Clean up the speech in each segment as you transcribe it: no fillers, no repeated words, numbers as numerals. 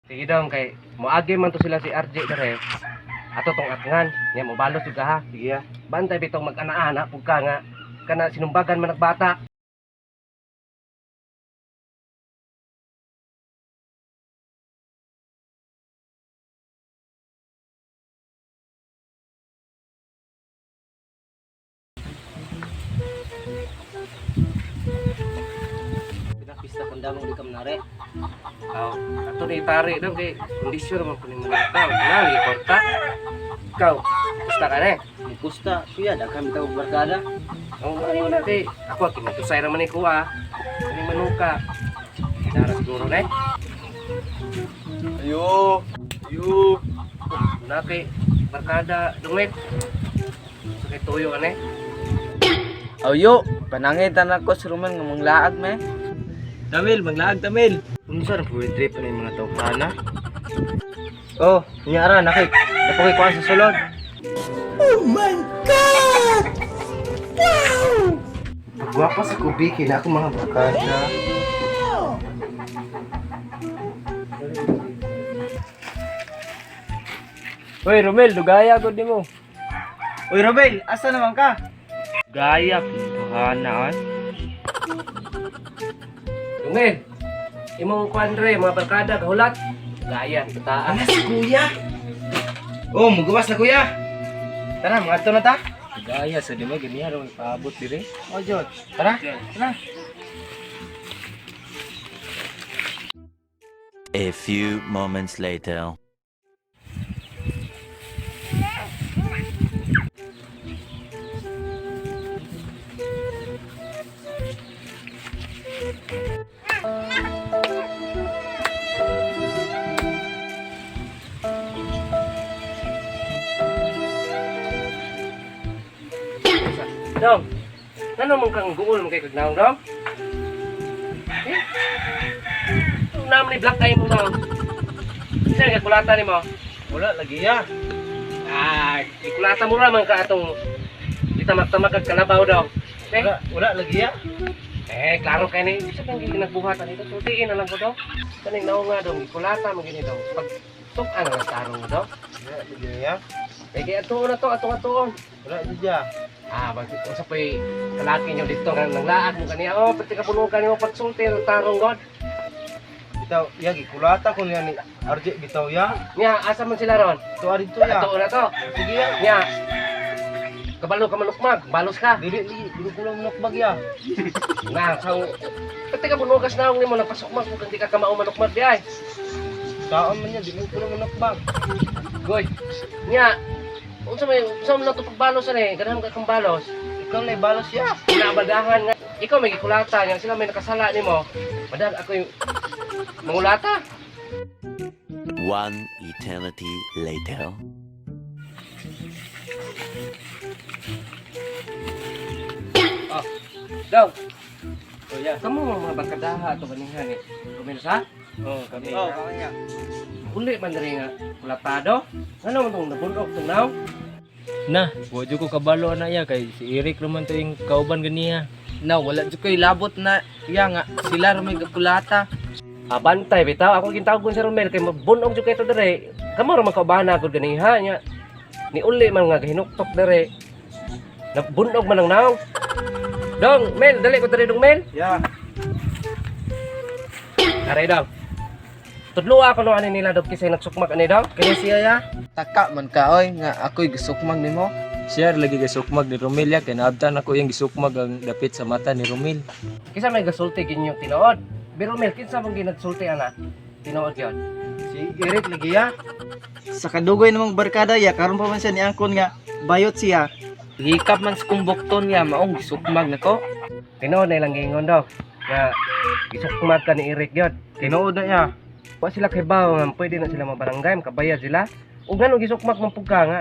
Sige dong kay moagi man to sila si RJ dere. Ato tong atngan, nya mobalos jud ka ha. Sige ya. Bantay bitong mag-ana-ana pug ka nga kana sinumbagan man nagbata. Pinapista kung damong di ka manare. Aw, ato ni tari dong kay kondisyon man kuning mga tao. Na lagi kwarta. Ikaw, gusta ka ne? Gusta, kuya, daghan bitaw og barkada. Ang ano na kay ako kinutusay ra man ni kuha. Kaning manuka. Dara siguro ne. Ayo. Ayo. Na kay barkada dungit. So kay tuyo ka ne. Ayo, panangitan ako si Roman nga manglaag me. Tamil, manglaag Tamil. Unsa ra po trip ani mga tawhana? Oh, niya ra nakik. Napakay kuan sa sulod. Gwapa sa kubiki na ako mga barkada. Uy, Romel, dugaya gud nimo. Uy, Robel, asa naman ka? Gaya pintuhana ay. Dungit. Imong kuan re mga barkada kahulat. Gaya bataan. Anas, kuya. Oh, mugawas na kuya. Tara, mga na ta. Dugaya sa di mo ganiya ra paabot dire. Oh, Jod. Tara. Tara. A few moments later. Dong. Ngano man kang guol man kay kagnaong dong? Eh? Naman ni black eye mo dong. Isa nga kulata nimo. Wala lagi ya. Ah, ikulata mo ra man ka atong itamak-tamak kag kalabaw dong. Eh, Wala, wala lagi ya. eh klaro kay ni isa kang ginagbuhatan ito. Sultiin na lang ko dong. Kaning naong nga dong, ikulata mo gini dong. Pag tuk-an ang tarong mo dong. Wala lagi ya. Eh, kaya atuon na to, atong atuon. Wala lagi ya. Ah, bakit unsa pa'y kalaki nyo dito nga nanglaag mo kaniya. Oh, pati ka puno kanimo pagsulti ng tarong god. Bitaw, ya gikulata ko niya ni RJ bitaw ya. Nya, asa man sila ron? Tuwa dito ya. Atuon na to. Sige ya. Nya. Kabalo ka manukmag, balos ka. Dili lagi, dili ko lang manukbag ya. Na, sa pati ka bunugas na nimo nagpasukmag kung hindi ka kamao manukmag di ay. Saan man niya, dili ko lang manukbag. Goy. Nya, unsa man na to pagbalos ani? Ganahan ka kang balos. Ikaw na balos ya. Kinabadahan nga ikaw may gikulata nya sila may nakasala nimo. Madag ako yung mangulata. One eternity later. Dong, Oh ya. kamo mga barkadaha ato ganinhan eh. Kumino sa? Oh, kami. Oh, kami ya. Uli man diri nga kulatado. Ngano man tong nabundok tong naw? Na, wa jud ko kabalo ana ya kay si Eric raman to yung kauban ganiha. Na wala jud koy labot na iya nga sila ra may gakulata. Ah, bantay bitaw ako gintawag ko si Romel kay mabunog jud kay to dere. Kamo ra man kaubana gud ganiha nya. Ni uli man nga gihinuktok dere. Nabunog man ang naong. Dong, Mel, dali ko dere dong Mel. Ya. Aray dong. Tudlo ako no ani nila dong kisay nagsukmak ani dong. Kani siya ya. Taka man ka oy nga ako'y gisukmag nimo. Siya lagi gisukmag ni Romel ya kay naabtan ako iyang gisukmag ang dapit sa mata ni Romel. Kinsa may gasulti ginyo tinuod. Pero Mel, kinsa man ginagsulti ana? Tinuod gyud. Si Eric lagi ya. Sa kadugay namang barkada ya karon pa man siya ni angkon nga bayot siya. Hikap man sa kumbokton ya maong gisukmag nako. Tinuod na ilang giingon dong. Nga gisukmak ka ni Eric gyud. Tinuod na ya. Wa sila kay bawo nga pwede na sila mabarangay, makabayad sila. Ug ngano gisukmak man pud ka nga.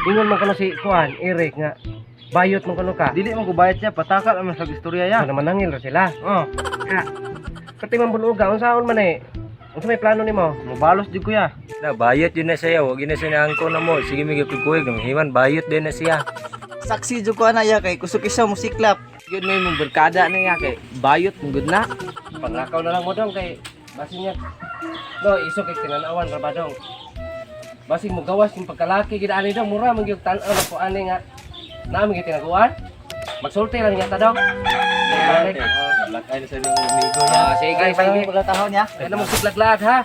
Ingon man kuno si Kuan, Eric nga bayot man kuno ka. Dili man ko bayad siya, patakal man sa istorya ya. Ya. Naman nangil ra sila. Oh, Pati man bunuga unsaon man eh. Unsa may plano nimo? mobalos jud ko ya. Na bayot yun na siya, wa gina siya naangko na mo. Sige mi gikukuig, himan bayot din na siya. Saksi jud ko ana ya kay kusog siya musiklap. Gyud may mong barkada na iya kay bayot man gud na. Panglakaw na lang mo dong kay basin niya No, iso kay tinanawan ra ba dong. Basig mo gawas yung pagkalaki gid ani dong, mura man gyud tan-aw na ko ani nga naami gyud tinaguan. Magsulti lang niya ta dong. Lakay na sa iyong amigo niya. Ah, sige, sige. Paglatahon niya. Kaya na mo siglaglag ha.